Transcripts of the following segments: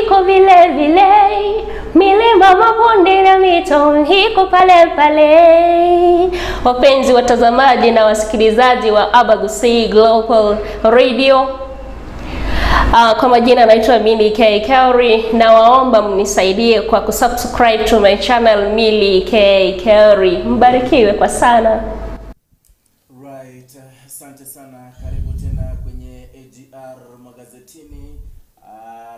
iko vile vile, milima, mabonde na mito iko pale pale. Wapenzi watazamaji na wasikilizaji wa Abagusii Global Radio, kwa majina naitwa Milly K Kauri, na waomba mnisaidie kwa kusubscribe to my channel Milly K Kauri. Mbarikiwe kwa sana. Right, asante sana. Karibu tena kwenye AGR magazetini.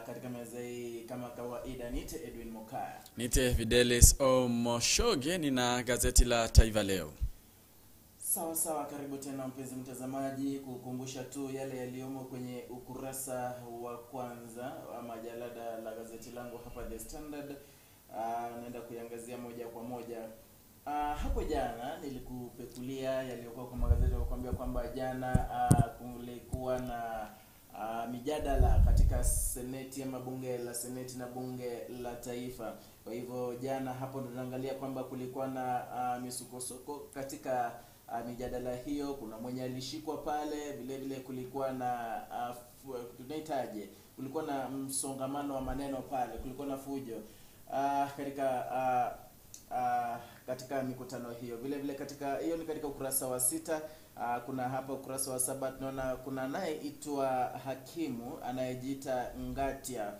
Katika meza hii kama kawaida nite Edwin Mokaya. Nite Fidelis Omoshoge, nina gazeti la Taifa Leo. Sawa sawa, karibu tena mpenzi mtazamaji, kukumbusha tu yale yaliyomo kwenye ukurasa wa kwanza ama jalada la gazeti langu hapa The Standard. Naenda kuiangazia moja kwa moja. Hapo jana nilikupekulia yaliyokuwa kwa magazeti, kukwambia kwamba jana kulikuwa na mijadala katika seneti ama bunge la seneti na bunge la taifa. Kwa hivyo jana hapo ndo tunaangalia kwamba kulikuwa na misukosuko katika mijadala hiyo. Kuna mwenye alishikwa pale, vile vile kulikuwa na tunaitaje, kulikuwa na msongamano wa maneno pale, kulikuwa na fujo katika katika mikutano hiyo. Vile vile katika hiyo ni katika ukurasa wa 6. Kuna hapa ukurasa wa 7 tunaona kuna anayeitwa hakimu anayejiita Ngatia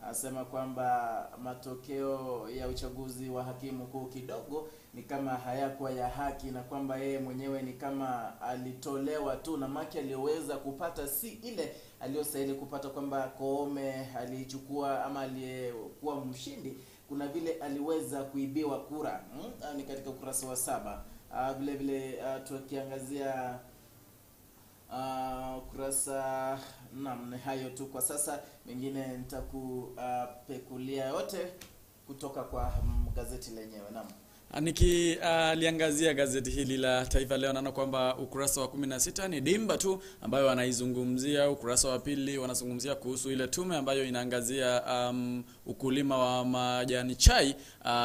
asema kwamba matokeo ya uchaguzi wa hakimu kuu kidogo ni kama hayakuwa ya haki, na kwamba yeye mwenyewe ni kama alitolewa tu na maki aliyoweza kupata si ile aliyostahili kupata, kwamba Koome alichukua ama aliyekuwa mshindi kuna vile aliweza kuibiwa kura. Ni katika ukurasa wa 7. Vile vile tukiangazia ukurasa, naam, ni hayo tu kwa sasa, mengine nitakupekulia yote kutoka kwa gazeti lenyewe. Naam. Nikiliangazia gazeti hili la Taifa Leo, naona kwamba ukurasa wa 16 ni dimba tu ambayo wanaizungumzia. Ukurasa wa pili wanazungumzia kuhusu ile tume ambayo inaangazia ukulima wa majani chai.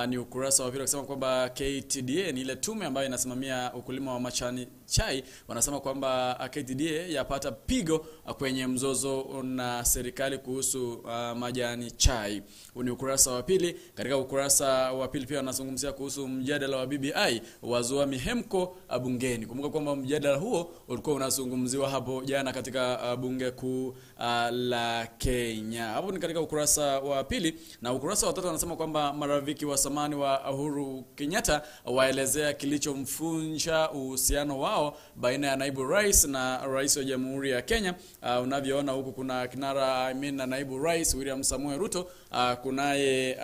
Ni ukurasa wa pili wakisema kwamba KTDA ni ile tume ambayo inasimamia ukulima wa majani chai. Wanasema kwamba KTDA yapata pigo kwenye mzozo na serikali kuhusu majani chai. Ni ukurasa wa pili. Katika ukurasa wa pili pia wanazungumzia kuhusu mjadala wa BBI wazua mihemko bungeni. Kumbuka kwamba mjadala huo ulikuwa unazungumziwa hapo jana katika bunge kuu la Kenya. Hapo ni katika ukurasa wa pili. Na ukurasa wa tatu wanasema kwamba marafiki wa zamani wa Uhuru Kenyatta waelezea kilichomfunja uhusiano wao baina ya naibu rais na rais wa Jamhuri ya Kenya. Unavyoona huku kuna kinara na naibu rais William Samoei Ruto, kunaye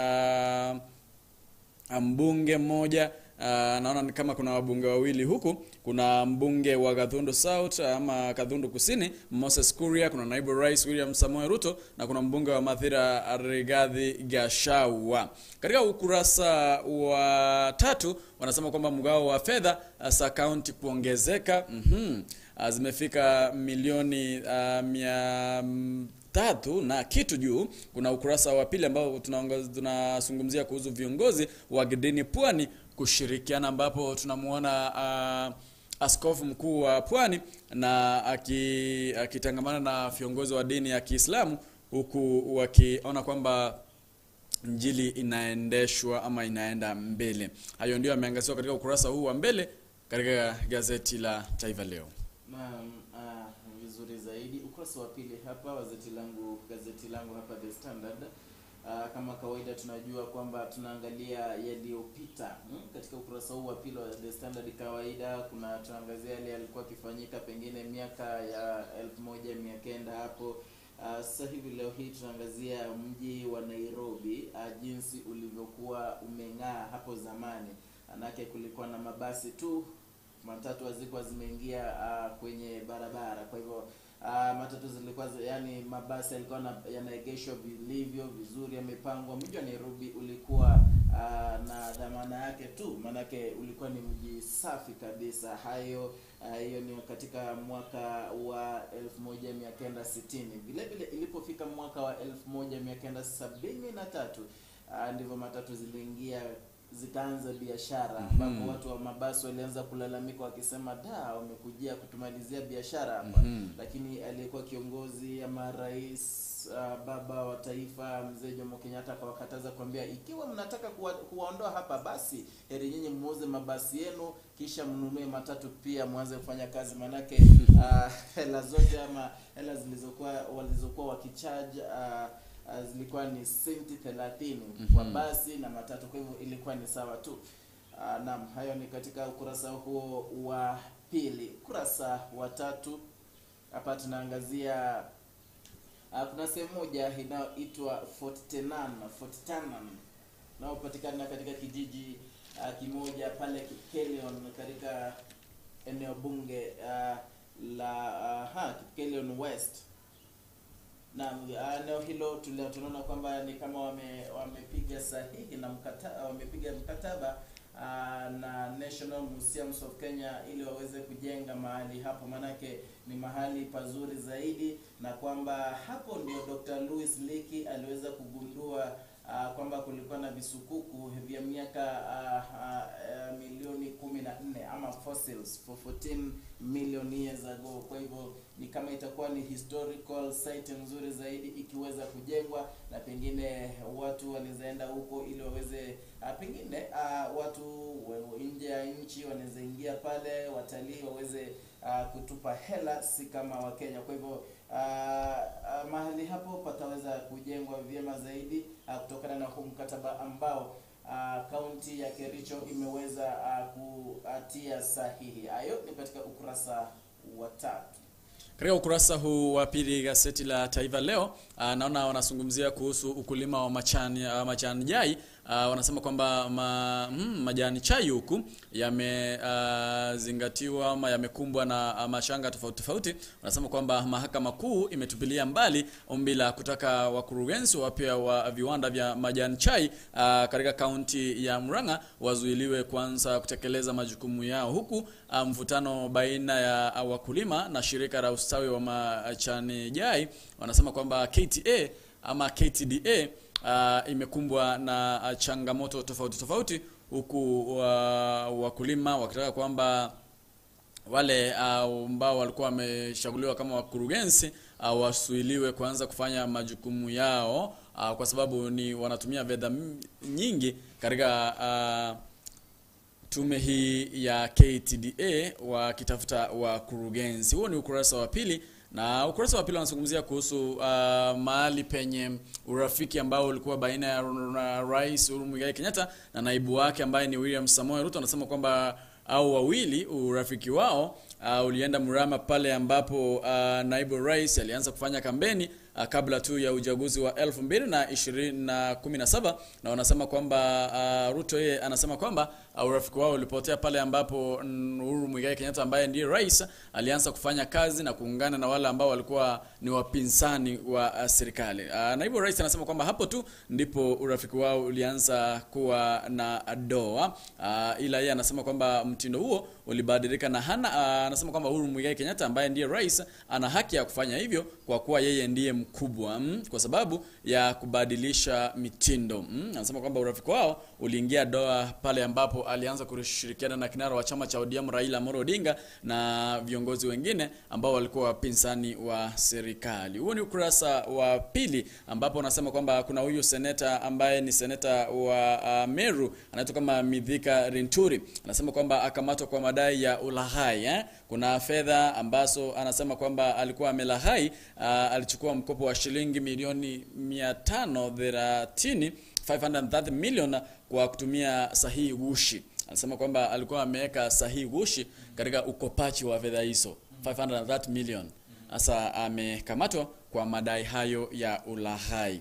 mbunge mmoja. Naona ni kama kuna wabunge wawili huku. Kuna mbunge wa Gathundu South ama Gathundu Kusini Moses Kuria, kuna naibu rais William Samoei Ruto na kuna mbunge wa Mathira Rigathi Gachagua. Katika ukurasa wa 3 wanasema kwamba mgao wa fedha za county kuongezeka. Zimefika milioni 300 na kitu juu. Kuna ukurasa wa pili ambao tunazungumzia kuhusu viongozi wa kidini Pwani kushirikiana, ambapo tunamuona askofu mkuu wa Pwani na akitangamana na viongozi wa dini ya Kiislamu, huku wakiona kwamba Injili inaendeshwa ama inaenda mbele. Hayo ndio yameangaziwa katika ukurasa huu wa mbele katika gazeti la Taifa Leo. Naam, vizuri zaidi. Ukurasa wa pili hapa gazeti langu hapa The Standard. Kama kawaida tunajua kwamba tunaangalia yaliyopita. Katika ukurasa huu wa pili wa The Standard kawaida kuna tunaangazia yale yalikuwa kifanyika pengine miaka ya 1900 hapo. Sasa hivi leo hii tunaangazia mji wa Nairobi, jinsi ulivyokuwa umeng'aa hapo zamani. Manake kulikuwa na mabasi tu, matatu hazikuwa zimeingia kwenye barabara. Kwa hivyo matatu zilikuwa yani mabasi yalikuwa yanaegeshwa vilivyo vizuri, yamepangwa. Mji wa Nairobi ulikuwa na dhamana yake tu, manake ulikuwa ni mji safi kabisa. Hayo hiyo ni katika mwaka wa 1960. Vile vile ilipofika mwaka wa 1973 ndivyo matatu ziliingia zikaanza biashara, ambapo watu wa mabasi walianza kulalamika wakisema, da, wamekujia kutumalizia biashara hapa. Lakini aliyekuwa kiongozi ama rais, baba wa taifa Mzee Jomo Kenyatta akawakataza kuambia, ikiwa mnataka kuwaondoa hapa, basi heri nyinyi muuze mabasi yenu kisha mnunue matatu pia mwanze kufanya kazi, manake hela zote ama hela zilizokuwa walizokuwa wakicharge zilikuwa ni senti 30 kwa basi na matatu, kwa hivyo ilikuwa ni sawa tu. Naam, hayo ni katika ukurasa huo wa pili. Kurasa wa tatu hapa tunaangazia kuna sehemu moja inayoitwa Fort Tenan inayopatikana katika kijiji kimoja pale Kipkelion katika eneo bunge la Kipkelion West. Na eneo hilo tunaona kwamba ni kama wamepiga sahihi na wamepiga mkataba na National Museums of Kenya ili waweze kujenga mahali hapo, manake ni mahali pazuri zaidi, na kwamba hapo ndio Dr. Louis Leakey aliweza kugundua kwamba kulikuwa na visukuku vya miaka milioni 14 ama fossils for 14 million years ago. Kwa hivyo ni kama itakuwa ni historical site nzuri zaidi ikiweza kujengwa, na pengine watu wanawezaenda huko ili waweze pengine watu nje ya nchi wanaweza ingia pale, watalii waweze kutupa hela, si kama Wakenya. Kwa hivyo mahali hapo pataweza kujengwa vyema zaidi kutokana na huu mkataba ambao kaunti ya Kericho imeweza kutia sahihi. Hayo ni katika ukurasa wa tatu. Katika ukurasa huu wa pili gazeti la Taifa Leo, naona wanazungumzia kuhusu ukulima wa majani chai. Wanasema kwamba majani chai huku yamezingatiwa ama yamekumbwa na mashanga tofauti tofauti. Wanasema kwamba mahakama kuu imetupilia mbali ombi la kutaka wakurugenzi wapya wa viwanda vya majani chai katika kaunti ya Murang'a wazuiliwe kwanza kutekeleza majukumu yao, huku mvutano baina ya wakulima na shirika la ustawi wa majani chai, wanasema kwamba KTA ama KTDA imekumbwa na changamoto tofauti tofauti, huku wakulima wakitaka kwamba wale ambao walikuwa wamechaguliwa kama wakurugenzi wasuiliwe kuanza kufanya majukumu yao, kwa sababu ni wanatumia fedha nyingi katika tume hii ya KTDA wakitafuta wakurugenzi. Huo ni ukurasa wa pili. Na ukurasa wa pili wanazungumzia kuhusu mahali penye urafiki ambao ulikuwa baina ya Rais Uhuru Muigai Kenyatta na naibu wake ambaye ni William Samoei Ruto. Anasema kwamba au wawili urafiki wao ulienda mrama pale ambapo naibu rais alianza kufanya kampeni kabla tu ya uchaguzi wa 2017, na wanasema kwamba Ruto yeye anasema kwamba urafiki wao ulipotea pale ambapo Uhuru Muigai Kenyatta ambaye ndiye rais alianza kufanya kazi na kuungana na wale ambao walikuwa ni wapinzani wa serikali. Naibu rais anasema kwamba hapo tu ndipo urafiki wao ulianza kuwa na doa, ila yeye anasema kwamba mtindo huo ulibadilika na hana anasema kwamba Uhuru Muigai Kenyatta ambaye ndiye rais ana haki ya kufanya hivyo kwa kuwa yeye ndiye mkubwa, kwa sababu ya kubadilisha mitindo. Anasema kwamba urafiki wao uliingia doa pale ambapo alianza kushirikiana na kinara wa chama cha ODM Raila Amolo Odinga na viongozi wengine ambao walikuwa wapinzani wa serikali. Huo ni ukurasa wa pili ambapo anasema kwamba kuna huyu seneta ambaye ni seneta wa Meru anaitwa kama Mithika Linturi. Anasema kwamba akamatwa kwa madai ya ulaghai. Kuna fedha ambazo anasema kwamba alikuwa amelaghai, alichukua mkopo wa shilingi milioni 530 530 million kwa kutumia sahihi gushi. Anasema kwamba alikuwa ameweka sahihi gushi katika ukopaji wa fedha hizo 530 million. Sasa amekamatwa kwa madai hayo ya ulaghai.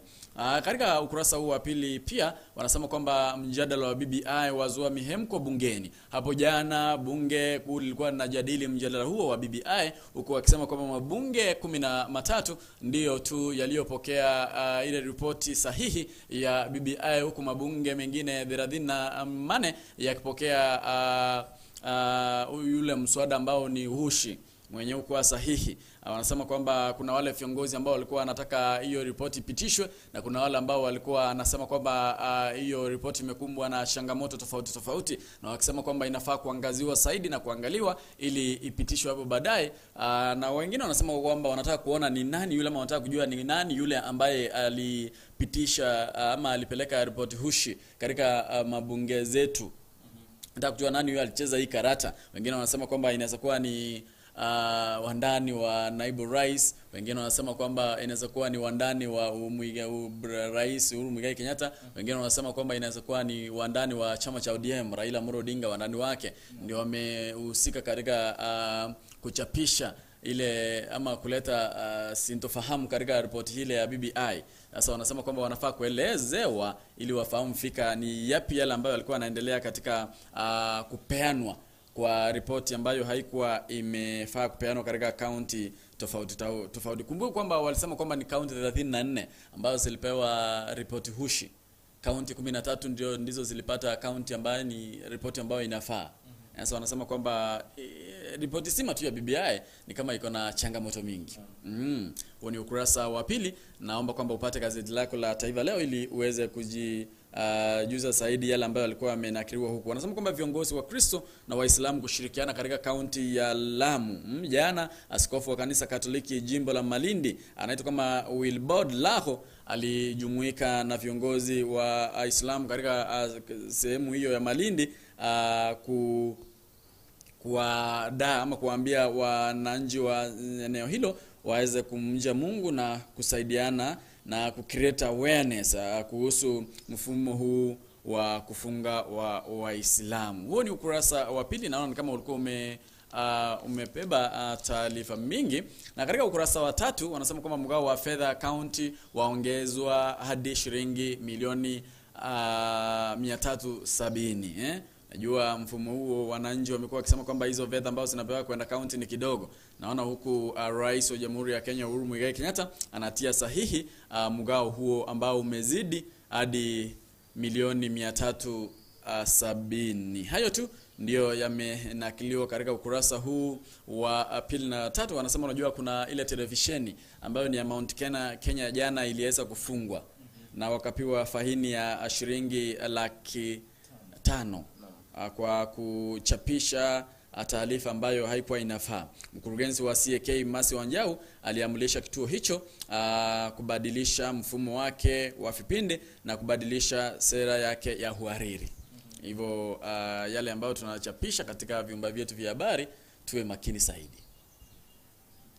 Katika ukurasa huu wa pili pia wanasema kwamba mjadala wa BBI wazua mihemko bungeni. Hapo jana bunge kuu lilikuwa linajadili mjadala huo wa BBI, huku wakisema kwamba mabunge 13 ndiyo tu yaliyopokea ile ripoti sahihi ya BBI, huku mabunge mengine 34 yakipokea yule mswada ambao ni uhushi. mwenye kuwa sahihi. Wanasema kwamba kuna wale viongozi ambao walikuwa wanataka hiyo ripoti ipitishwe na kuna wale ambao walikuwa wanasema kwamba hiyo ripoti imekumbwa na changamoto tofauti tofauti, na wakisema kwamba inafaa kuangaziwa zaidi na kuangaliwa ili ipitishwe hapo baadaye. Na wengine wanasema kwamba wanataka kuona ni nani yule, ama wanataka kujua ni nani yule ambaye alipitisha ama alipeleka ripoti hushi katika mabunge zetu. Nataka kujua nani yule alicheza hii karata. Wengine wanasema kwamba inaweza kuwa ni wandani wa naibu rais, wengine wanasema kwamba inaweza kuwa ni wandani wa Rais Uhuru Muigai Kenyatta, wengine wanasema kwamba inaweza kuwa ni wandani wa chama cha ODM Raila Amolo Odinga, wandani wake ndio wamehusika katika kuchapisha ile ama kuleta sintofahamu katika ripoti ile ya BBI. Sasa wanasema kwamba wanafaa kuelezewa ili wafahamu fika ni yapi yale ambayo yalikuwa yanaendelea katika kupeanwa kwa ripoti ambayo haikuwa imefaa kupeanwa katika kaunti tofauti tofauti. Kumbuka kwamba walisema kwamba ni kaunti 34 ambazo zilipewa ripoti hushi. Kaunti 13 ndizo zilipata kaunti ambayo ni ripoti ambayo inafaa. Sasa wanasema kwamba ripoti sima tu ya BBI ni kama iko na changamoto mingi. Huo ni ukurasa wa pili. Naomba kwamba upate gazeti lako la Taifa Leo ili uweze kujijuza zaidi yale ambayo yalikuwa yamenakiliwa huku. Wanasema kwamba viongozi wa Kristo na Waislamu kushirikiana katika kaunti ya Lamu. Jana askofu wa kanisa Katoliki jimbo la Malindi anaitwa kama Wilbord Laho alijumuika na viongozi wa Waislamu katika sehemu hiyo ya Malindi kuwadaa ama kuambia wananchi wa eneo hilo waweze kumja Mungu na kusaidiana na kucreate awareness kuhusu mfumo huu wa kufunga wa Waislamu. Huo ni ukurasa wa pili. Naona kama ulikuwa umebeba taarifa mingi. Na katika ukurasa wa tatu wanasema kwamba mgao wa fedha county waongezwa hadi shilingi milioni 370. Najua mfumo huo wananchi wamekuwa wakisema kwamba hizo fedha ambazo zinapewa kwenda county ni kidogo. Naona huku Rais wa Jamhuri ya Kenya Uhuru Muigai Kenyatta anatia sahihi mgao huo ambao umezidi hadi milioni 370. Hayo tu ndio yamenakiliwa katika ukurasa huu wa pili na tatu. Wanasema unajua kuna ile televisheni ambayo ni ya Mount Kenya jana iliweza kufungwa na wakapiwa faini ya shilingi 500,000 kwa kuchapisha taarifa ambayo haikuwa inafaa. Mkurugenzi wa CAK Masi Wanjau aliamrisha kituo hicho kubadilisha mfumo wake wa vipindi na kubadilisha sera yake ya uhariri. Hivyo yale ambayo tunachapisha katika vyumba vyetu vya habari tuwe makini zaidi.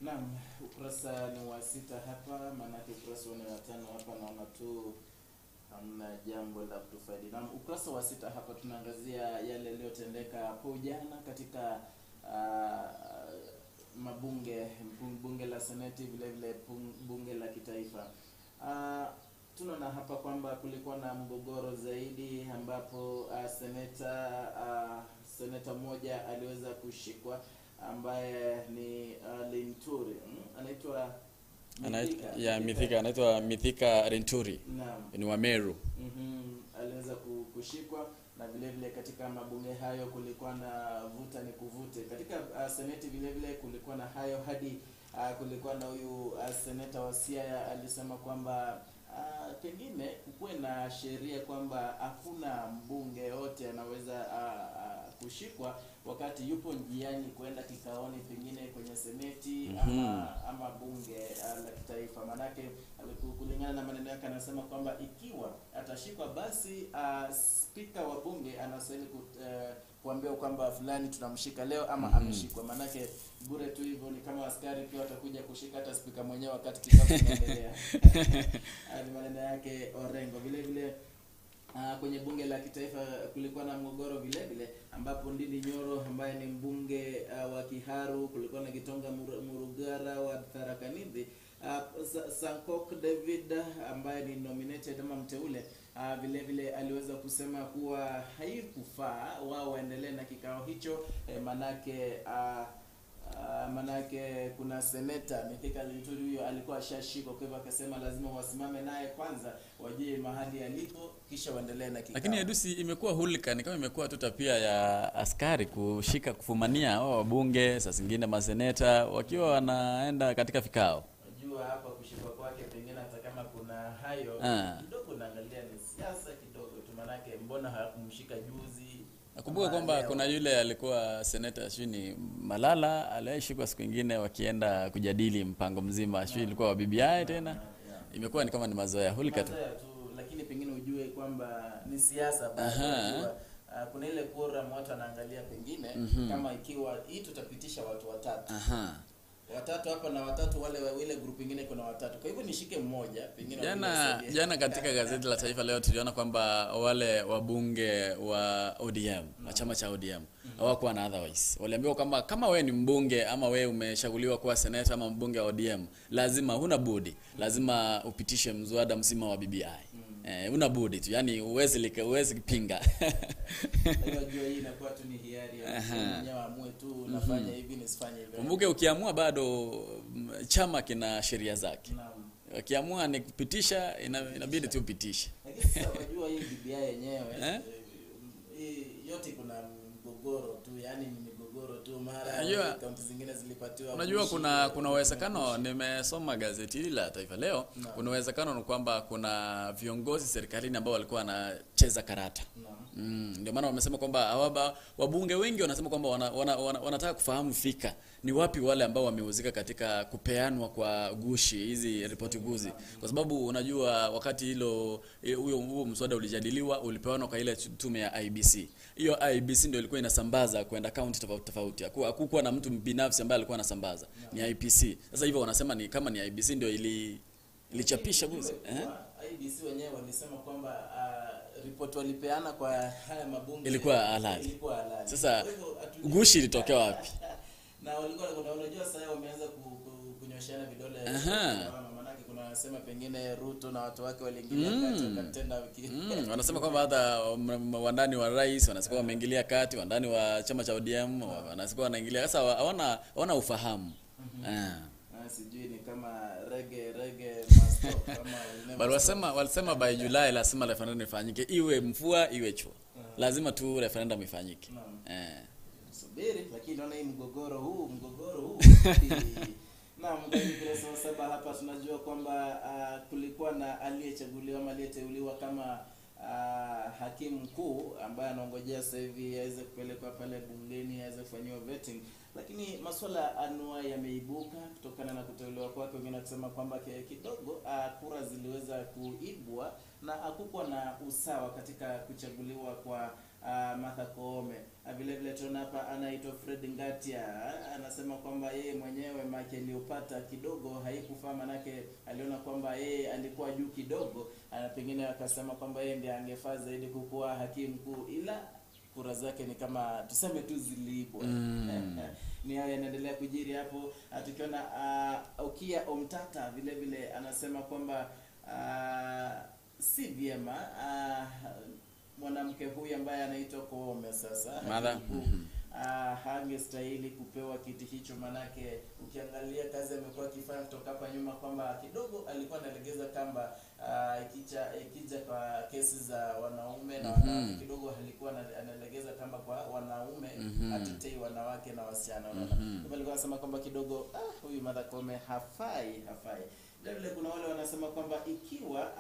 Naam, ukurasa ni wa 6 hapa, maana ukurasa ni wa 5 hapa naona tu hamna jambo la kutufaidi. Naam, ukurasa wa 6 hapa tunaangazia yale yaliyotendeka hapo jana katika mabunge, bunge la Seneti vile vile bunge la kitaifa. Tunaona hapa kwamba kulikuwa na mgogoro zaidi ambapo seneta mmoja aliweza kushikwa ambaye ni Linturi. Anaitwa Mithika, Mithika Linturi. Naam. Ni wa Meru. Aliweza kushikwa na vile vile katika mabunge hayo kulikuwa na vuta ni kuvute. Katika seneti vile vile kulikuwa na hayo hadi kulikuwa na huyu seneta wa Siaya alisema kwamba pengine kukuwe na sheria kwamba hakuna mbunge yote anaweza kushikwa wakati yupo njiani kwenda kikaoni pengine kwenye seneti ama bunge la kitaifa. Manake kulingana na maneno yake anasema kwamba ikiwa atashikwa basi spika wa bunge anastahili kuambiwa kwamba fulani tunamshika leo ama ameshikwa. Manake bure tu hivyo ni kama askari pia watakuja kushika hata spika mwenyewe wakati kikao kinaendelea. Ni maneno yake Orengo. Vile vile kwenye bunge la kitaifa kulikuwa na mgogoro vile vile ambapo Ndindi Nyoro ambaye ni mbunge wa Kiharu, kulikuwa na Gitonga Murugara wa Tharaka Nithi, Sankok David ambaye ni nominated ama mteule, vile vile aliweza kusema kuwa haikufaa wao waendelee na kikao hicho, manake Manake kuna seneta Mithika Linturi, huyo alikuwa ashashikwa, kwa hivyo akasema lazima wasimame naye kwanza, wajue mahali alipo, kisha waendelee na kikao. Lakini Edusi, imekuwa hulka, ni kama imekuwa tu tabia ya askari kushika kufumania hao wabunge, saa zingine maseneta wakiwa wanaenda katika vikao. Unajua hapa kushikwa kwake, pengine hata kama kuna hayo kidogo, naangalia ni siasa kidogo tu, manake mbona hawakumshika juzi? Nakumbuka kwamba kuna yule alikuwa seneta sijui ni Malala aliyeshikwa siku nyingine wakienda kujadili mpango mzima, sijui ilikuwa wa BBI tena. Imekuwa ni kama ni mazoea hulka tu. Mazoea tu, lakini pengine ujue kwamba ni siasa bado. Kuna ile quorum watu wanaangalia pengine kama ikiwa hii tutapitisha watu watatu. Watatu hapa na watatu wale ile group nyingine kuna watatu. Kwa hivyo nishike mmoja pengine. Jana katika gazeti la Taifa Leo tuliona kwamba wale wabunge wa ODM, wa chama cha ODM hawakuwa na otherwise. Waliambiwa kwamba kama wewe ni mbunge ama wewe umeshaguliwa kuwa senator ama mbunge wa ODM, lazima huna budi, lazima upitishe mswada mzima wa BBI. Una budi tu, yani huwezi kupinga. Unajua hii inakuwa tu ni hiari ya mwenyewe aamue tu, nafanya hivi nisifanye hivi. Kumbuke ukiamua bado chama kina sheria zake. Ukiamua ni kupitisha, inabidi tu upitishe. Lakini sasa unajua hii BBI yenyewe hii yote kuna mgogoro tu, yani ni migogoro tu, mara kaunti zingine zilipatiwa. Unajua kuna uwezekano, nimesoma gazeti hili la Taifa Leo, kuna uwezekano ni kwamba kuna viongozi serikalini ambao walikuwa wanacheza karata. Ndio maana wamesema kwamba wabunge wengi wanasema kwamba wanataka kufahamu fika ni wapi wale ambao wamehusika katika kupeanwa kwa gushi hizi ripoti guzi, kwa sababu unajua wakati hilo huo mswada ulijadiliwa ulipeanwa kwa ile tume ya IBC. Hiyo IBC ndio ilikuwa inasambaza kwenda county tofauti tofauti. Hakukuwa na mtu binafsi ambaye alikuwa anasambaza. Ni IPC. Sasa hivyo wanasema ni kama ni IBC ndio ilichapisha guzi. IBC wenyewe walisema kwamba report walipeana kwa haya mabunge ilikuwa halali. Sasa gushi ilitokea wapi? Na walikuwa unajua sasa wameanza kunyoshana vidole. Maana kuna wanasema pengine Ruto na watu wake waliingilia kati wakatenda. Wanasema kwamba hata wandani wa rais wanasema wameingilia kati, wandani wa chama cha ODM wanasema wanaingilia. Sasa hawana ufahamu. Sijui ni kama rege must kama walisema by July lazima referendum ifanyike, iwe mvua iwe chua. Lazima tu referendum ifanyike. Subiri, lakini naona hii mgogoro huu. Na ukurasa wa 7 hapa tunajua kwamba kulikuwa na aliyechaguliwa ama aliyeteuliwa kama hakimu mkuu ambaye anaongojea sasa hivi aweze kupelekwa pale bungeni aweze kufanyiwa vetting, lakini masuala anua yameibuka kutokana na kuteuliwa kwake, wengine wakisema kwamba kidogo kura ziliweza kuibwa na hakukuwa na usawa katika kuchaguliwa kwa Martha Koome. Vile vile tunaona hapa anaitwa Fred Ngatia anasema kwamba yeye mwenyewe maki aliyopata kidogo haikufaa, manake aliona kwamba yeye alikuwa juu kidogo, pengine akasema kwamba yeye ndiye angefaa zaidi kukuwa hakimu mkuu, ila kura zake ni kama tuseme tu ziliibwa. Ni hayo yanaendelea kujiri hapo. Tukiona Okiya Omtata vile vile anasema kwamba si vyema mwanamke huyu ambaye anaitwa Koome sasa hangestahili kupewa kiti hicho, manake ukiangalia kazi amekuwa akifanya kutoka hapa nyuma kwamba kidogo alikuwa analegeza kamba ikija kwa kesi za wanaume na wanawake, kidogo alikuwa analegeza kamba kwa wanaume, atetei wanawake na wasichana. Kwa alikuwa anasema kwamba kidogo huyu Martha Koome hafai. Vile kuna wale wanasema kwamba ikiwa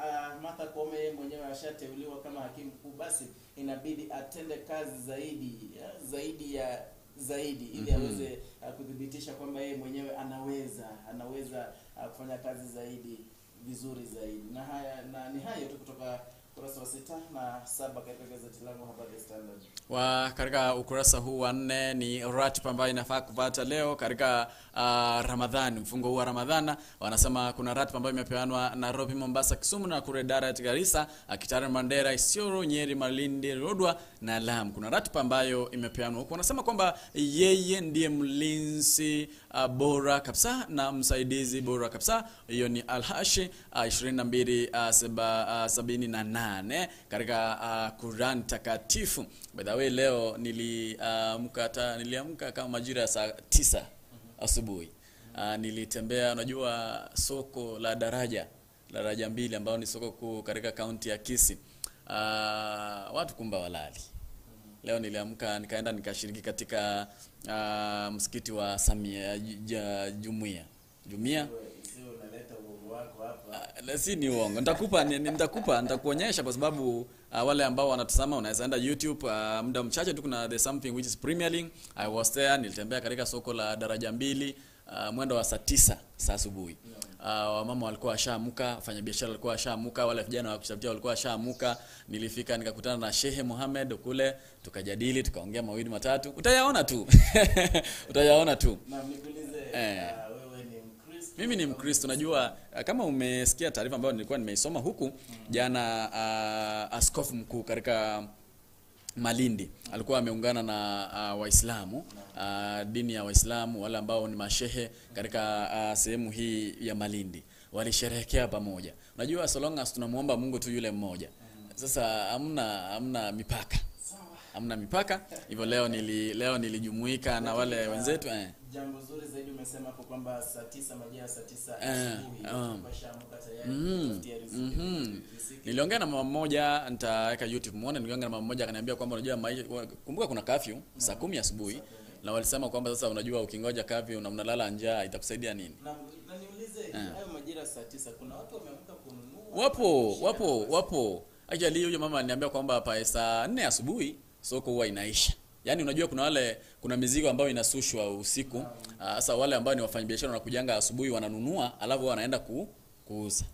Martha Koome mwenyewe ashateuliwa kama hakimu mkuu, basi inabidi atende kazi zaidi ili aweze kudhibitisha kwamba yeye mwenyewe anaweza kufanya kazi zaidi vizuri zaidi. Na haya na ni hayo tu kutoka ukurasa wa 6 na 7 katika gazeti langu hapa The Standard. Katika ukurasa huu wa 4 ni ratiba ambayo inafaa kupata leo katika Ramadhani, mfungo huu wa Ramadhana. Wanasema kuna ratiba ambayo imepeanwa Nairobi, Mombasa, Kisumu na kule Dar, Garissa, Kitale, Mandera, Isiolo, Nyeri, Malindi, Lodwar na Lamu. Kuna ratiba ambayo imepeanwa huko. Wanasema kwamba yeye ndiye mlinzi bora kabisa na msaidizi bora kabisa. Hiyo ni Al-Hashi 22:78 katika Quran takatifu. By the way, leo niliamka kama majira ya saa 9. asubuhi. Nilitembea, unajua soko la Daraja Mbili ambao ni soko kuu katika kaunti ya Kisii. Watu kumba walali. Leo niliamka nikaenda nikashiriki katika msikiti wa Samia Jumuiya. Jumuiya. Si ni uongo. Nitakupa nitakuonyesha kwa sababu wale ambao wanatazama unaweza enda YouTube, muda mchache tu kuna there's something which is premiering. I was there, nilitembea katika soko la Daraja Mbili mwendo wa saa 9 saa asubuhi. Wamama walikuwa washaamka, wafanyabiashara walikuwa washaamka, wale vijana wa kuchafutia walikuwa washaamka. Nilifika nikakutana na Shehe Mohamed kule, tukajadili, tukaongea mawili matatu. Utayaona tu. Utayaona tu. Na nikuulize, wewe ni Mkristo? Mimi ni Mkristo. Najua kama umesikia taarifa ambayo nilikuwa nimeisoma huku jana, askofu mkuu katika Malindi alikuwa ameungana na Waislamu, dini ya Waislamu, wale ambao ni mashehe katika sehemu hii ya Malindi, walisherehekea pamoja. Unajua so long as tunamuomba Mungu tu yule mmoja. Sasa hamna mipaka. Hamna mipaka. Hivyo leo nilijumuika na wale wenzetu. Jambo zuri zaidi umesema hapo kwamba saa 9, majira saa 9 asubuhi tukashaamka tayari kutafutia riziki. Niliongea na mama mmoja, nitaweka YouTube muone. Niliongea na mama mmoja akaniambia kwamba unajua kumbuka kuna curfew saa 10 asubuhi, na walisema kwamba sasa unajua ukingoja curfew unalala njaa itakusaidia nini? Na niulize, hayo majira saa 9 kuna watu wameamka kununua? Wapo. Actually huyo mama aliniambia kwamba hapa saa 4 asubuhi soko huwa inaisha. Yaani unajua kuna mizigo ambayo inasushwa usiku. Sasa wale ambao ni wafanyabiashara wanakujanga asubuhi wananunua, alafu wanaenda kuuza.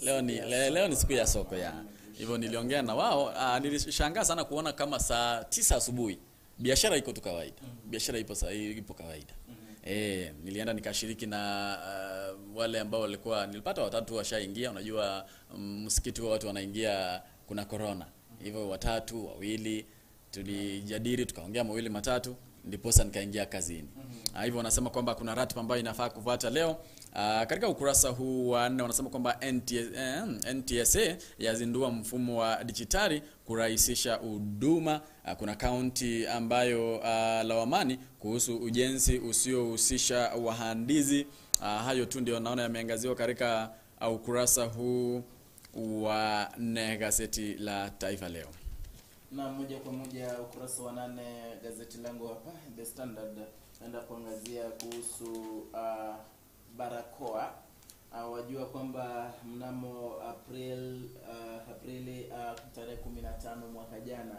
Leo ni siku ya soko ya. Hivyo niliongea na wao, nilishangaa sana kuona kama saa 9 asubuhi biashara iko tu kawaida. Biashara ipo kawaida. Nilienda nikashiriki na wale ambao walikuwa, nilipata watatu washaingia. Unajua msikiti wa watu wanaingia kuna corona. Hivyo watatu, wawili tulijadili, tukaongea mawili matatu, ndiposa nikaingia kazini. Hivyo wanasema kwamba kuna ratiba ambayo inafaa kufuata leo. Katika ukurasa huu wa 4 wanasema kwamba NTSA yazindua mfumo wa dijitali kurahisisha huduma. Kuna kaunti ambayo lawamani kuhusu ujenzi usiohusisha wahandisi. Hayo tu ndio naona yameangaziwa katika ukurasa huu wa 4 gazeti la Taifa Leo. Na moja kwa moja ukurasa wa 8 gazeti langu hapa The Standard, naenda kuangazia kuhusu barakoa. Wajua kwamba mnamo Aprili tarehe 15 mwaka jana,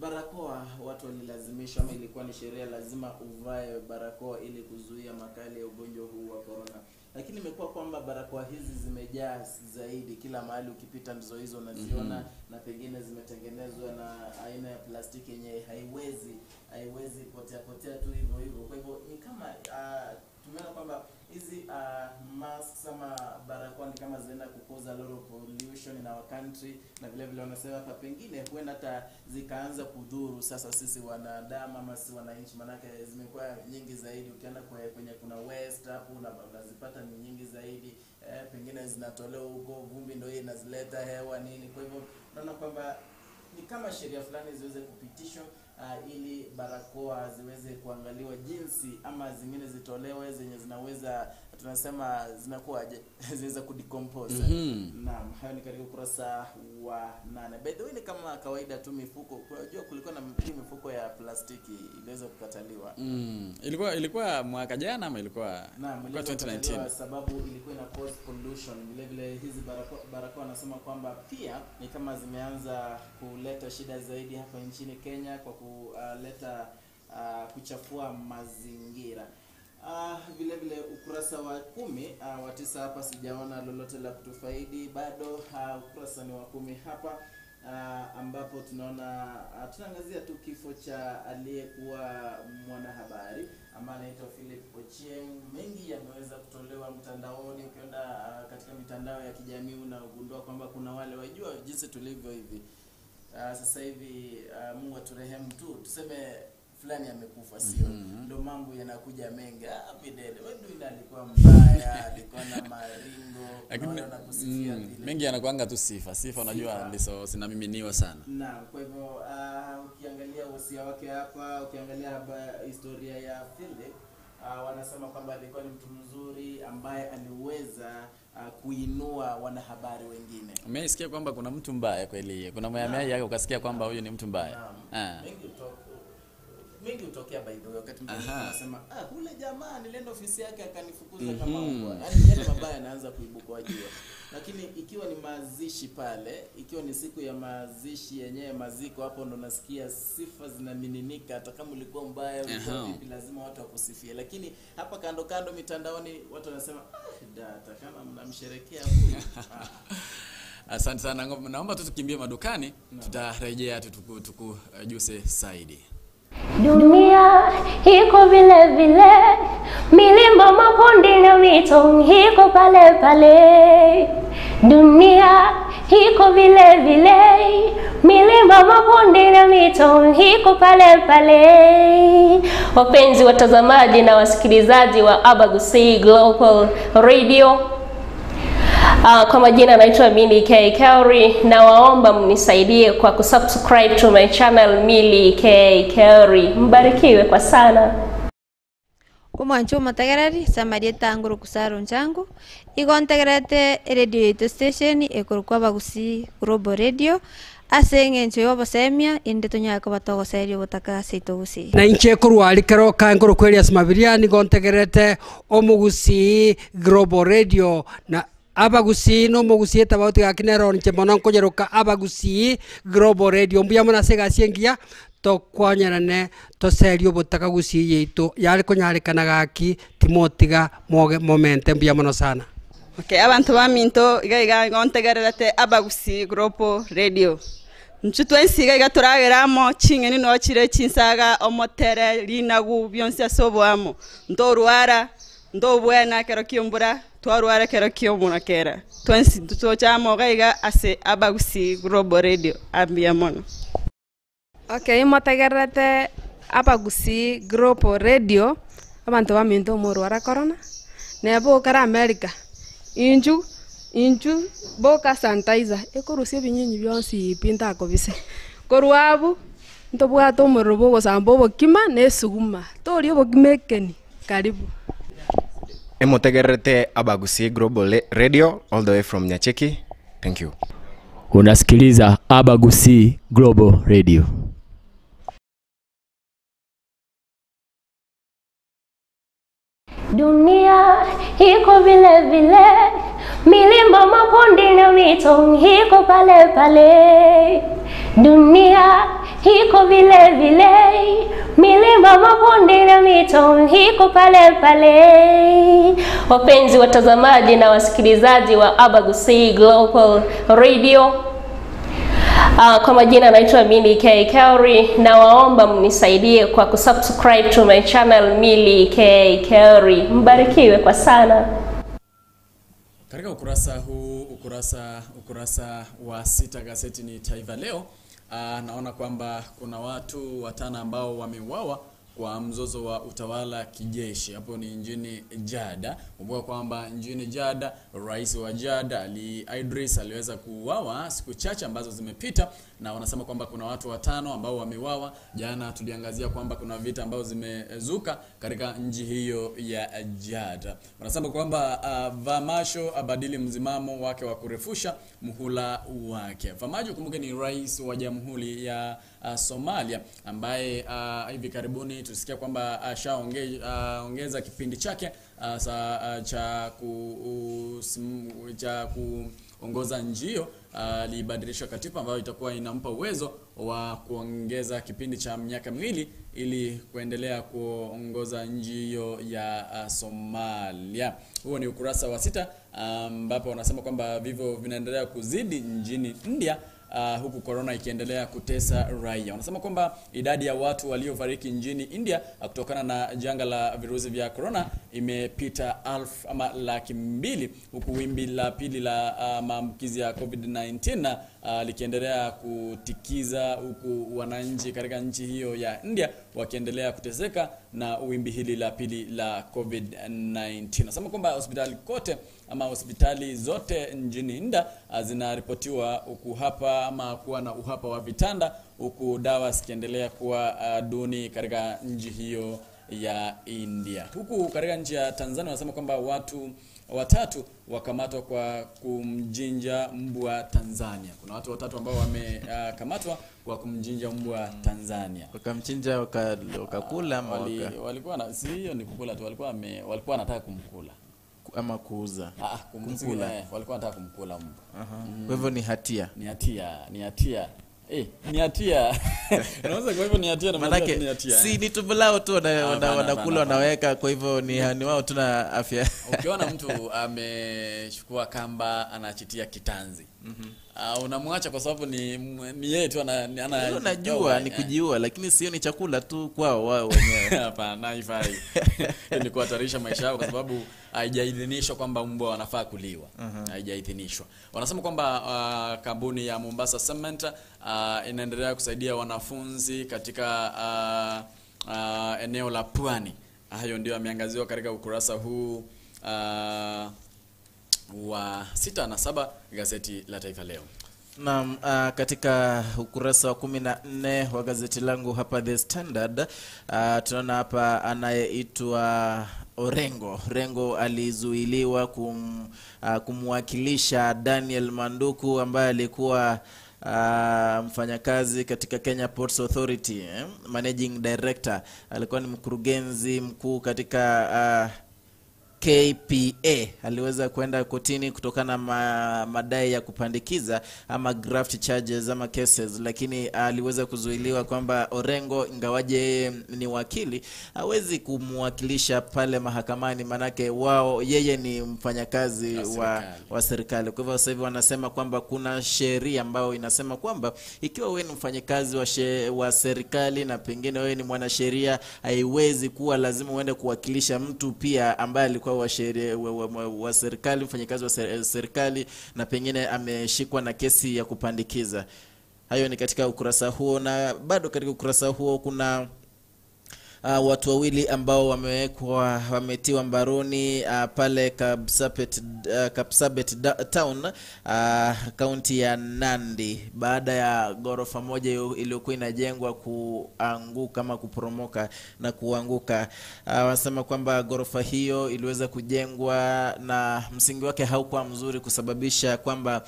barakoa watu walilazimishwa, ama ilikuwa ni sheria lazima uvae barakoa ili kuzuia makali ya ugonjwa huu wa corona. Lakini imekuwa kwamba barakoa hizi zimejaa zaidi, kila mahali ukipita ndizo hizo unaziona, na pengine zimetengenezwa na aina ya plastiki yenye haiwezi potea tu hivyo hivyo. Kwa hivyo ni kama tumeona kwamba hizi masks ama barakoa ni kama zinaenda kukoza lot of pollution in our country, na vile vile wanasema hapa pengine huenda hata zikaanza kudhuru sasa sisi wanadamu ama sisi wananchi, manake zimekuwa nyingi zaidi. Ukienda kwenye kuna waste hapo unazipata ni nyingi zaidi, pengine zinatolewa huko, vumbi ndio hii inazileta hewa nini. Kwa hivyo naona kwamba ni kama sheria fulani ziweze kupitishwa ili barakoa ziweze kuangaliwa jinsi, ama zingine zitolewe zenye zinaweza, tunasema zinakuwa zinaweza kudecompose. Naam, hayo ni katika ukurasa wa 8. By the way, ni kama kawaida tu mifuko, unajua kulikuwa na mifuko ya plastiki iliweza kukataliwa. Ilikuwa mwaka jana ama ilikuwa 2019, sababu ilikuwa ina cause pollution. Vile vile hizi barakoa nasema kwamba pia ni kama zimeanza kuleta shida zaidi hapa nchini Kenya kwa kuleta kuchafua mazingira. Vile vile ukurasa wa 10 wa 9 hapa sijaona lolote la kutufaidi bado. Ukurasa ni wa 10 hapa, ambapo tunaona tunaangazia tu kifo cha aliyekuwa mwanahabari ambaye anaitwa Philip Ochieng. Mengi yameweza kutolewa mtandaoni, ukienda katika mitandao ya kijamii unagundua kwamba kuna wale wajua jinsi tulivyo hivi sasa hivi. Mungu aturehemu tu, tuseme fulani amekufa, sio? Ndio mambo yanakuja mengi. Fidel wewe alikuwa mbaya, alikuwa na maringo, lakini anakusifia vile. Mengi yanakuanga tu sifa, unajua ndizo zinamiminiwa sana. Naam, kwa hivyo ukiangalia wasia wake hapa. Ukiangalia hapa historia ya Philip, wanasema kwamba alikuwa ni mtu mzuri ambaye aliweza kuinua wanahabari wengine. Umeisikia kwamba kuna mtu mbaya kweli? Kuna mayamai yake ukasikia kwamba huyu ni mtu mbaya. Mengi hutokea by the way, wakati mtu anasema ule jamaa nilienda ofisi yake akanifukuza kama mbwa. Yaani yale mabaya yanaanza kuibuka wajua. Lakini ikiwa ni mazishi pale, ikiwa ni siku ya mazishi yenyewe maziko, hapo ndo nasikia sifa zinamiminika. Hata kama ulikuwa mbaya ulikuwa vipi, lazima watu wakusifie. Lakini hapa kando kando mitandaoni watu wanasema hata kama mnamsherekea huyu. Asante sana. Naomba tu tukimbie madukani, tutarejea tukujuse zaidi. Dunia iko vile vile, milima mabonde na mito iko pale pale. Dunia iko vile vile, milima mabonde na mito iko pale pale. Wapenzi watazamaji na wasikilizaji wa Abagusii Global Radio, kwa majina naitwa Milly K Kauri, na waomba mnisaidie kwa kusubscribe to my channel Milly K Kauri. Mbarikiwe kwa sana. Umwancho matagarari samarieta anguru kusaro nchangu igontegerete radio yetu station ekorukwa Abagusii Global Radio ase engencho yobosemia inde tonyaka batogoserio botaka seito gusii na inche korwari keroka ngoro kweria smabiria nigontegerete Omogusii Global Radio na Abagusii no Mogusii tabauti gakinero nche mono nkonyeroka Abagusii Global Radio mbuya mona sega siengia tokwanyerane toserio botaka gusii yeito yari konyarikana gaki timotiga moge momente mbuya mono sana. Okay, abantu baminto iga iga ngontegererete Abagusii Global Radio nchutwe nsiga iga turageramo chingeni no chire chinsaga omotere linagu byonse asobwamo ndorwara ndobwena kero kiombura twarwara kero kiomuna kera twensi tutochamo gaiga ase Abagusii Global Radio ambia mono. Okay, motegerete Abagusii Global Radio abantu baminto morwara corona nebo kara America inju inju boka sanitizer ekorusie binyinyi byonsi pinta kobise korwabu ntobwato omorero gosamba obokima nesuguma tori obokima ekeni. Karibu. Emotegerete Abagusii Global Radio all the way from Nyacheki. Thank you. Unasikiliza Abagusii Global Radio. Dunia iko vile vile, milima mabonde na mito iko pale pale. Dunia iko vile vile, milima mabonde na mito iko pale pale. Wapenzi watazamaji na wasikilizaji wa Abagusii Global Radio, kwa majina naitwa Milly K Kauri, na waomba mnisaidie kwa kusubscribe to my channel Milly K Kauri. Mbarikiwe kwa sana. Katika ukurasa huu, ukurasa wa 6 gazeti ni Taifa Leo, naona kwamba kuna watu watano ambao wameuawa kwa mzozo wa utawala kijeshi. Hapo ni nchini Jada. Kumbuka kwamba nchini Jada, rais wa Jada Ali Idris aliweza kuuawa siku chache ambazo zimepita, na wanasema kwamba kuna watu watano ambao wameuawa. Jana tuliangazia kwamba kuna vita ambazo zimezuka katika nchi hiyo ya Jada. Wanasema kwamba Vamasho abadili mzimamo wake wa kurefusha muhula wake. Vamasho, kumbuke, ni rais wa Jamhuri ya Somalia ambaye hivi karibuni tusikia kwamba ashaongeza kipindi chake cha kuongoza nchi hiyo. Alibadilisha katiba ambayo itakuwa inampa uwezo wa kuongeza kipindi cha miaka miwili ili kuendelea kuongoza nchi hiyo ya Somalia. Huo ni ukurasa wa 6 ambapo wanasema kwamba vifo vinaendelea kuzidi nchini India, huku corona ikiendelea kutesa raia. Wanasema kwamba idadi ya watu waliofariki nchini India kutokana na janga la virusi vya corona imepita 200,000, huku wimbi la pili la maambukizi ya COVID-19 likiendelea kutikiza, huku wananchi katika nchi hiyo ya India wakiendelea kuteseka na wimbi hili la pili la COVID-19. Nasema kwamba hospitali kote ama hospitali zote nchini India zinaripotiwa ukuhapa ama kuwa na uhapa wa vitanda, huku dawa zikiendelea kuwa duni katika nchi hiyo ya India. Huku katika nchi ya Tanzania wanasema kwamba watu watatu wakamatwa kwa kumjinja mbwa Tanzania. Kuna watu watatu ambao wamekamatwa kwa kumjinja mbwa Tanzania. Wakamchinja wakakula ama walikuwa na si hiyo ni kukula tu, walikuwa wanataka kumkula ama kuuza. Kumkula. Walikuwa wanataka kumkula mbwa. Kwa hivyo ni hatia. Ni hatia, ni hatia. Ni hatia. Unaweza kwa hivyo ni hatia na maana ni hatia. Si ni tumbo lao tu wanakula wanaweka, kwa hivyo ni wao tuna afya. Ukiona mtu amechukua kamba anachitia kitanzi. Unamwacha kwa sababu ni yeye tu ana unajua ni kujiua, lakini sio ni chakula tu kwao wao wenyewe. Hapana, haifai. Ni kuhatarisha maisha yao kwa sababu haijaidhinishwa kwamba mbwa wanafaa kuliwa. Haijaidhinishwa. Wanasema kwamba kampuni ya Mombasa Cement inaendelea kusaidia wanafunzi katika eneo la Pwani. Hayo ndio yameangaziwa katika ukurasa huu wa 6 na 7 gazeti la Taifa Leo. Naam, katika ukurasa wa 14 wa gazeti langu hapa The Standard, tunaona hapa anayeitwa Orengo. Orengo alizuiliwa kumwakilisha Daniel Manduku ambaye alikuwa mfanyakazi katika Kenya Ports Authority, Managing Director, alikuwa ni mkurugenzi mkuu katika KPA. Aliweza kwenda kotini kutokana na madai ya kupandikiza ama graft charges ama cases, lakini aliweza kuzuiliwa kwamba Orengo ingawaje ni wakili hawezi kumwakilisha pale mahakamani, manake wao yeye ni mfanyakazi wa serikali. Kwa hivyo sasa hivi wanasema kwamba kuna sheria ambayo inasema kwamba ikiwa wewe ni mfanyakazi wa serikali na pengine wewe ni mwanasheria, haiwezi kuwa lazima uende kuwakilisha mtu pia ambaye alikuwa wa serikali, mfanyakazi wa serikali na pengine ameshikwa na kesi ya kupandikiza. Hayo ni katika ukurasa huo, na bado katika ukurasa huo kuna watu wawili ambao wametiwa mbaroni pale Kapsabet Town, kaunti ya Nandi, baada ya ghorofa moja iliyokuwa inajengwa kuanguka ama kuporomoka na kuanguka. Wanasema kwamba ghorofa hiyo iliweza kujengwa na msingi wake haukuwa mzuri kusababisha kwamba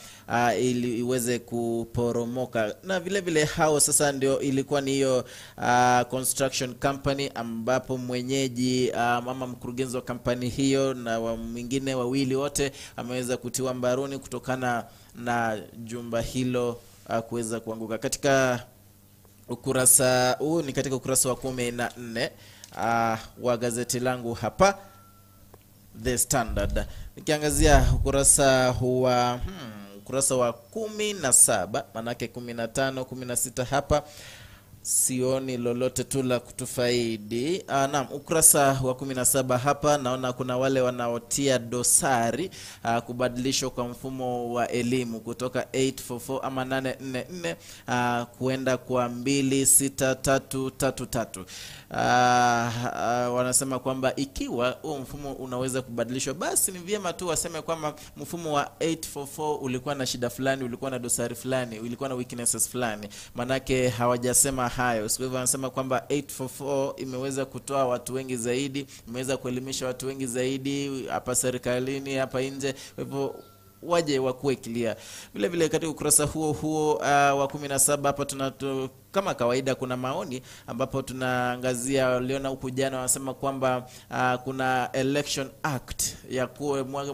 ili iweze kuporomoka. Na vile vile hao sasa ndio ilikuwa ni hiyo construction company ambapo mwenyeji mama mkurugenzi wa kampani hiyo na mwingine wawili wote ameweza kutiwa mbaroni kutokana na jumba hilo kuweza kuanguka. Katika ukurasa huu ni katika ukurasa wa 14 wa gazeti langu hapa The Standard. Nikiangazia ukurasa wa ukurasa wa 17, manake 15, 16 hapa sioni lolote tu la kutufaidi. Naam, ukurasa wa 17 hapa naona kuna wale wanaotia dosari kubadilishwa kwa mfumo wa elimu kutoka 844 ama 844 kuenda kwa 26333. Wanasema kwamba ikiwa huo mfumo unaweza kubadilishwa, basi ni vyema tu waseme kwamba mfumo wa 844 ulikuwa na shida fulani, ulikuwa na dosari fulani, ulikuwa na weaknesses fulani. Manake hawajasema hayo. Siku hivyo wanasema kwamba 844 imeweza kutoa watu wengi zaidi, imeweza kuelimisha watu wengi zaidi hapa serikalini, hapa nje. Kwa hivyo waje wakuwe clear. Vile vile katika ukurasa huo huo wa 17 hapa kama kawaida kuna maoni ambapo tunaangazia liona huku jana wanasema kwamba kuna Election Act ya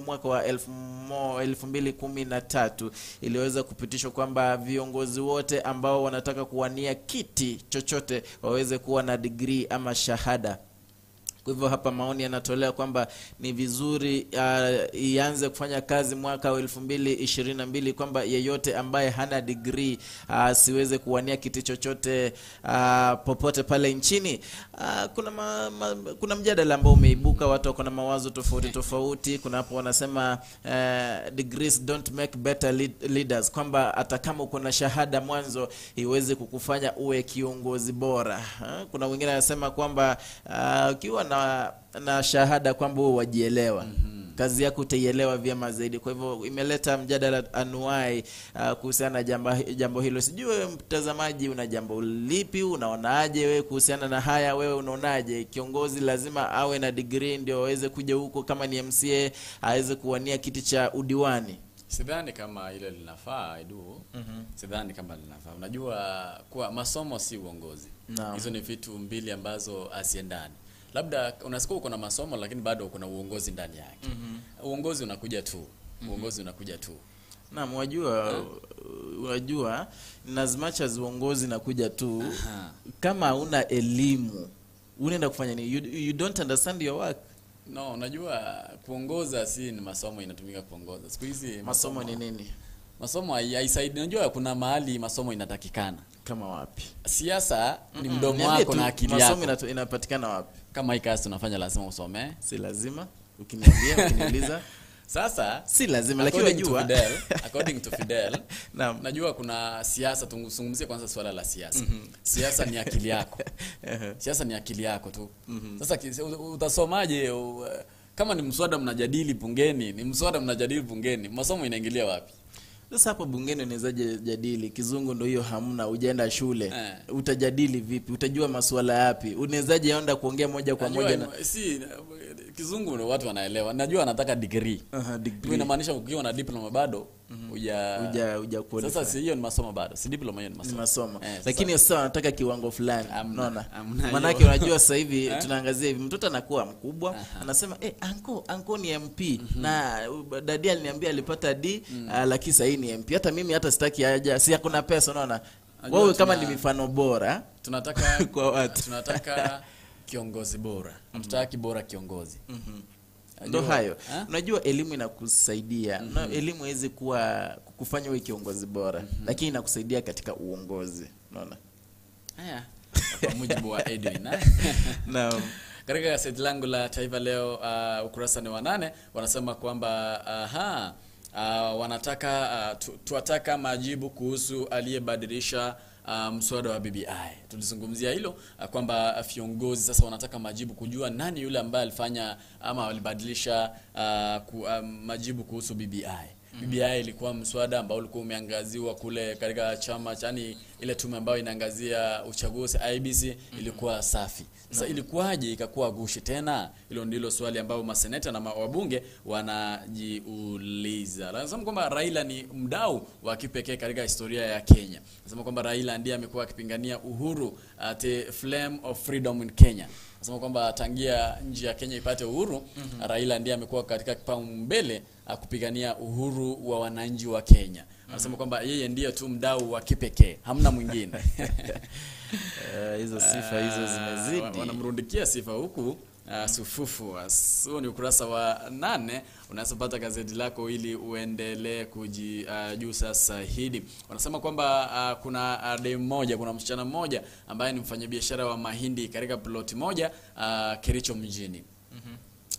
mwaka wa 2013 iliweza kupitishwa kwamba viongozi wote ambao wanataka kuwania kiti chochote waweze kuwa na degree ama shahada. Kwa hivyo hapa maoni yanatolewa kwamba ni vizuri ianze kufanya kazi mwaka wa 2022, kwamba yeyote ambaye hana degree asiweze kuwania kiti chochote popote pale nchini. Kuna mjadala ambao umeibuka, watu wako na mawazo tofauti tofauti. Kuna hapo wanasema degrees don't make better leaders, kwamba hata kama uko na shahada mwanzo iweze kukufanya uwe kiongozi bora. Kuna wengine wanasema kwamba ukiwa na shahada kwamba wewe wajielewa. Kazi yako utaielewa vyema zaidi. Kwa hivyo imeleta mjadala anuai kuhusiana na jambo hilo. Sijui wewe mtazamaji una jambo lipi, unaonaje wewe kuhusiana na haya? Wewe unaonaje kiongozi lazima awe na degree ndio aweze kuja huko, kama ni MCA aweze kuwania kiti cha udiwani? Sidhani kama ile linafaa, Edu. Sidhani kama linafaa. Unajua kuwa masomo si uongozi. Hizo ni vitu mbili ambazo haziendani. Labda unasikia uko na masomo lakini bado uko na uongozi ndani yake. Uongozi unakuja tu. Uongozi unakuja tu. Naam, wajua in as much as uongozi nakuja tu, kama huna elimu unaenda kufanya nini? You don't understand your work. No, unajua kuongoza si ni masomo inatumika kuongoza. Siku hizi masomo ni nini? Masomo haisaidii. Unajua kuna mahali masomo inatakikana. Kama wapi? Siasa ni mdomo wako na akili yako. Masomo inapatikana wapi? Kama hii kazi tunafanya lazima usome. Si lazima. Ukiniambia, ukiniuliza. Sasa si lazima, lakini unajua according to Fidel, najua kuna siasa. Tunguzungumzie kwanza swala la siasa. Siasa ni akili yako. Siasa ni akili yako tu. Sasa utasomaje kama ni mswada mnajadili bungeni, ni mswada mnajadili bungeni, masomo inaingilia wapi? Sasa hapo bungeni unawezaje jadili? Kizungu ndio hiyo hamna, hujaenda shule. Utajadili vipi? Utajua masuala yapi? Unawezaje enda kuongea moja kwa moja na si kizungu ndio watu wanaelewa. Najua anataka degree. Degree. Inamaanisha ukiwa na diploma bado huja qualify. Sasa si hiyo ni masomo bado. Si diploma hiyo ni masomo. Ni masomo. Lakini sasa anataka kiwango fulani. Unaona? Maana yake unajua sasa hivi tunaangazia hivi mtoto anakuwa mkubwa, anasema anko ni MP na dadi aliniambia alipata D, lakini sasa hii ni MP. Hata mimi hata sitaki aje, si hakuna pesa, unaona? Wewe kama ni mifano bora tunataka kwa watu. Tunataka kiongozi bora. Hatutaki bora kiongozi. Ndio hayo. Unajua elimu inakusaidia. Na elimu haiwezi kuwa kukufanya uwe kiongozi bora, lakini inakusaidia katika uongozi. Unaona? Haya. Kwa mujibu wa Edwin. Naam. Katika gazeti langu la Taifa Leo ukurasa ni wa 8 wanasema kwamba wanataka tuwataka majibu kuhusu aliyebadilisha mswada wa BBI. Tulizungumzia hilo kwamba viongozi sasa wanataka majibu kujua nani yule ambaye alifanya ama alibadilisha majibu kuhusu BBI. BBI ilikuwa mswada ambao ulikuwa umeangaziwa kule katika chama, yani ile tume ambayo inaangazia uchaguzi IEBC ilikuwa safi. Sasa ilikuwaje ikakuwa gushi tena? Hilo ndilo swali ambao maseneta na wabunge wanajiuliza. Anasema kwamba Raila ni mdau wa kipekee katika historia ya Kenya. Anasema kwamba Raila ndiye amekuwa akipigania uhuru, the flame of freedom in Kenya. Anasema kwamba tangia nchi ya Kenya ipate uhuru, Raila ndiye amekuwa katika kipaumbele kupigania uhuru wa wananchi wa Kenya. Anasema kwamba yeye ndiye tu mdau wa kipekee, hamna mwingine. Hizo sifa hizo zimezidi. Wanamrundikia sifa huku sufufu. Huo ni ukurasa wa 8. Unaweza pata gazeti lako ili uendelee kujijuza zaidi. Wanasema kwamba kuna dem moja, kuna msichana mmoja ambaye ni mfanyabiashara wa mahindi katika plot moja Kericho mjini.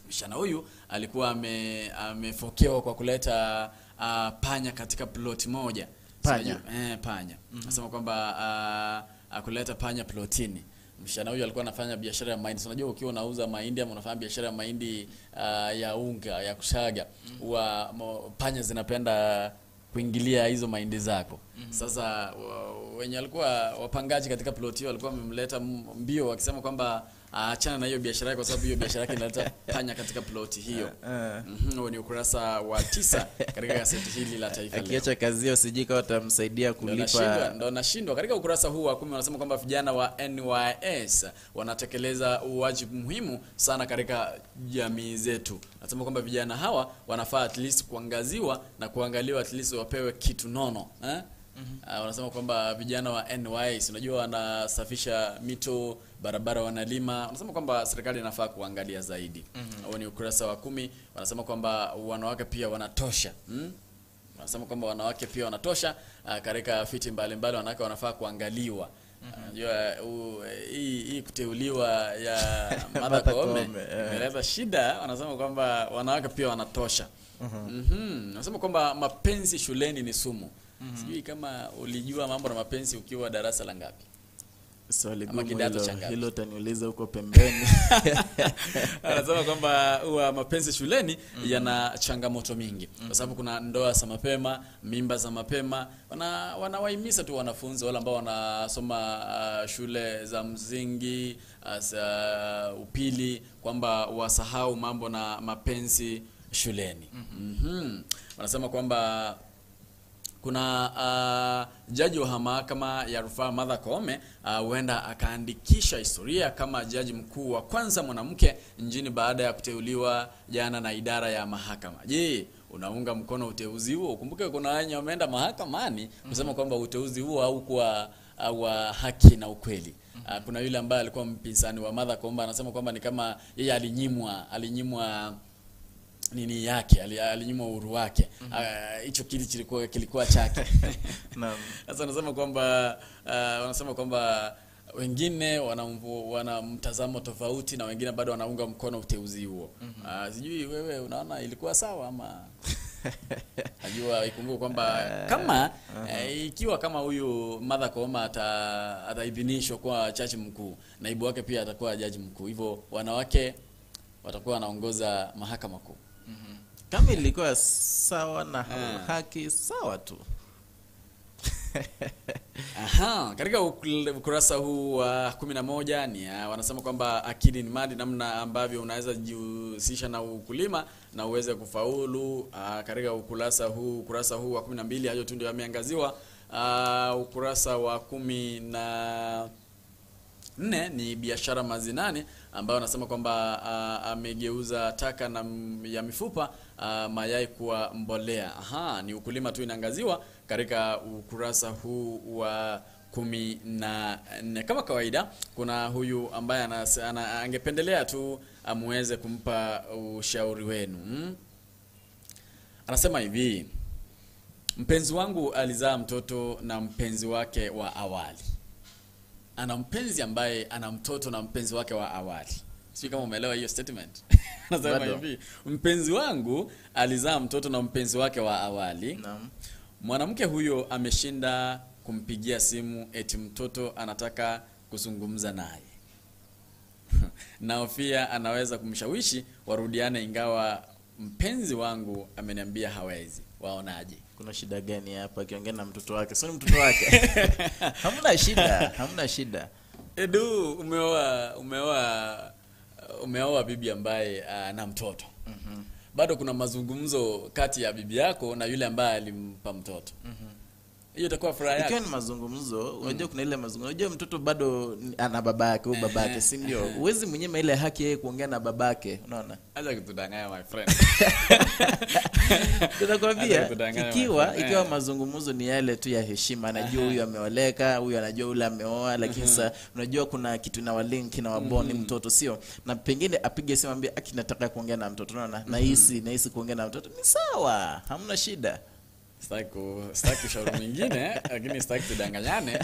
Msichana huyu alikuwa amefokewa kwa kuleta panya katika plot moja. Panya. Panya. Anasema kwamba kuleta panya plotini. Msichana huyu alikuwa anafanya biashara ya mahindi. Unajua ukiwa unauza mahindi ama unafanya biashara ya mahindi ya unga, ya kushaga, huwa panya zinapenda kuingilia hizo mahindi zako. Sasa wenye alikuwa wapangaji katika plot hiyo walikuwa wamemleta mbio wakisema kwamba achana na hiyo biashara yake kwa sababu hiyo biashara yake inaleta panya katika plot hiyo. Huo ni ukurasa wa 9 katika gazeti hili la Taifa Leo. Akiacha kazi hiyo sijui kama watamsaidia kulipa. Ndio nashindwa. Katika ukurasa huu wa 10 wanasema kwamba vijana wa NYS wanatekeleza wajibu muhimu sana katika jamii zetu. Anasema kwamba vijana hawa wanafaa at least kuangaziwa na kuangaliwa, at least wapewe kitu nono. Wanasema kwamba vijana wa NYS unajua wanasafisha mito, barabara wanalima. Wanasema kwamba serikali inafaa kuangalia zaidi. Huo ni ukurasa wa 10. Wanasema kwamba wanawake pia wanatosha. Wanasema kwamba wanawake pia wanatosha katika fiti mbalimbali, wanawake wanafaa kuangaliwa. Unajua hii kuteuliwa ya Martha Koome imeleta shida. Wanasema kwamba wanawake pia wanatosha. Wanasema kwamba mapenzi shuleni ni sumu. Sijui kama ulijua mambo na mapenzi ukiwa darasa la ngapi? Swali Ama gumu kidato hilo, cha ngapi? Hilo utaniuliza huko pembeni. Anasema kwamba huwa mapenzi shuleni yana changamoto mingi, kwa sababu kuna ndoa za mapema, mimba za mapema. Wanawahimiza tu wanafunzi wale ambao wanasoma shule za msingi, za upili, kwamba wasahau mambo na mapenzi shuleni. Wanasema kwamba kuna jaji wa mahakama ya rufaa Martha Koome huenda akaandikisha historia kama jaji mkuu wa kwanza mwanamke nchini baada ya kuteuliwa jana na idara ya mahakama. Je, unaunga mkono uteuzi huo? Ukumbuke kuna wenye wameenda mahakamani kusema kwamba uteuzi huo haukuwa wa haki na ukweli. Kuna yule ambaye alikuwa mpinzani wa Martha Koome anasema kwamba ni kama yeye alinyimwa nini yake, alinyimwa uhuru wake. Hicho kiti kilikuwa chake. Naam. Sasa wanasema kwamba wengine wana mtazamo tofauti na wengine bado wanaunga mkono uteuzi huo. Sijui wewe unaona ilikuwa sawa ama? Najua ikumbuke kwamba kama ikiwa kama huyu Martha Koome ataidhinishwa kuwa jaji mkuu, naibu wake pia atakuwa jaji mkuu. Hivyo wanawake watakuwa wanaongoza mahakama kuu. Kama ilikuwa sawa na haki, sawa tu. Aha, katika ukurasa huu wa 11 ni wanasema kwamba akili ni mali, namna ambavyo unaweza jihusisha na ukulima na uweze kufaulu. Katika ukurasa huu wa 12 hayo tu ndio yameangaziwa. Ukurasa wa 14 ni biashara mazinani ambayo anasema kwamba amegeuza taka na ya mifupa mayai kuwa mbolea. Aha, ni ukulima tu inaangaziwa katika ukurasa huu wa 14. Kama kawaida kuna huyu ambaye angependelea tu amuweze kumpa ushauri wenu. Anasema hivi: mpenzi wangu alizaa mtoto na mpenzi wake wa awali. Ana mpenzi ambaye ana mtoto na mpenzi wake wa awali. Sijui kama umeelewa hiyo statement. Anasema hivi: mpenzi wangu alizaa mtoto na mpenzi wake wa awali. Naam. Mwanamke huyo ameshinda kumpigia simu eti mtoto anataka kuzungumza naye. Nahofia anaweza kumshawishi warudiane, ingawa mpenzi wangu ameniambia hawezi. Waonaje? Kuna shida gani hapa akiongea na mtoto wake? Sio mtoto wake. Hamna shida, hamna shida. Edu, umeoa bibi ambaye ana mtoto. Bado kuna mazungumzo kati ya bibi yako na yule ambaye alimpa mtoto. Hiyo itakuwa furaha yako. Ikiwa ni mazungumzo, unajua kuna ile mazungumzo. Unajua mtoto bado ana babake, huyu babake, si ndio? Huwezi mnyima ile haki yeye kuongea na babake, unaona? Acha kutudanganya my friend. Tunakwambia ikiwa mazungumzo ni yale tu ya heshima, anajua huyu ameoleka, huyu anajua yule ameoa, lakini sasa unajua kuna kitu na walink na waboni mtoto, sio? Na pengine apige simu ambie aki nataka kuongea na mtoto, unaona? Nahisi kuongea na mtoto ni sawa, hamna shida. Sitaki ushauri mwingine, lakini sitaki tudanganyane.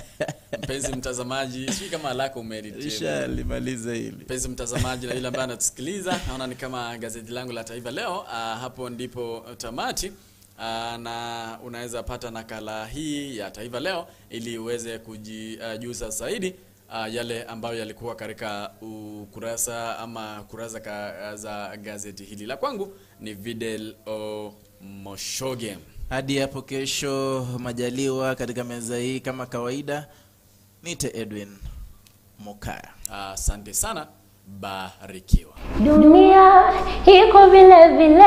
Mpenzi mtazamaji, sijui kama lako umelimaliza hili. Mpenzi mtazamaji na yule ambaye anatusikiliza, naona ni kama gazeti langu la Taifa Leo, hapo ndipo tamati. Na unaweza pata nakala hii ya Taifa Leo ili uweze kujijuza zaidi yale ambayo yalikuwa katika ukurasa ama kurasa za gazeti hili. La kwangu ni Videl Moshoge. Hadi hapo kesho majaliwa katika meza hii kama kawaida, nite Edwin Mokaya. Asante sana, barikiwa. Dunia iko vile vile.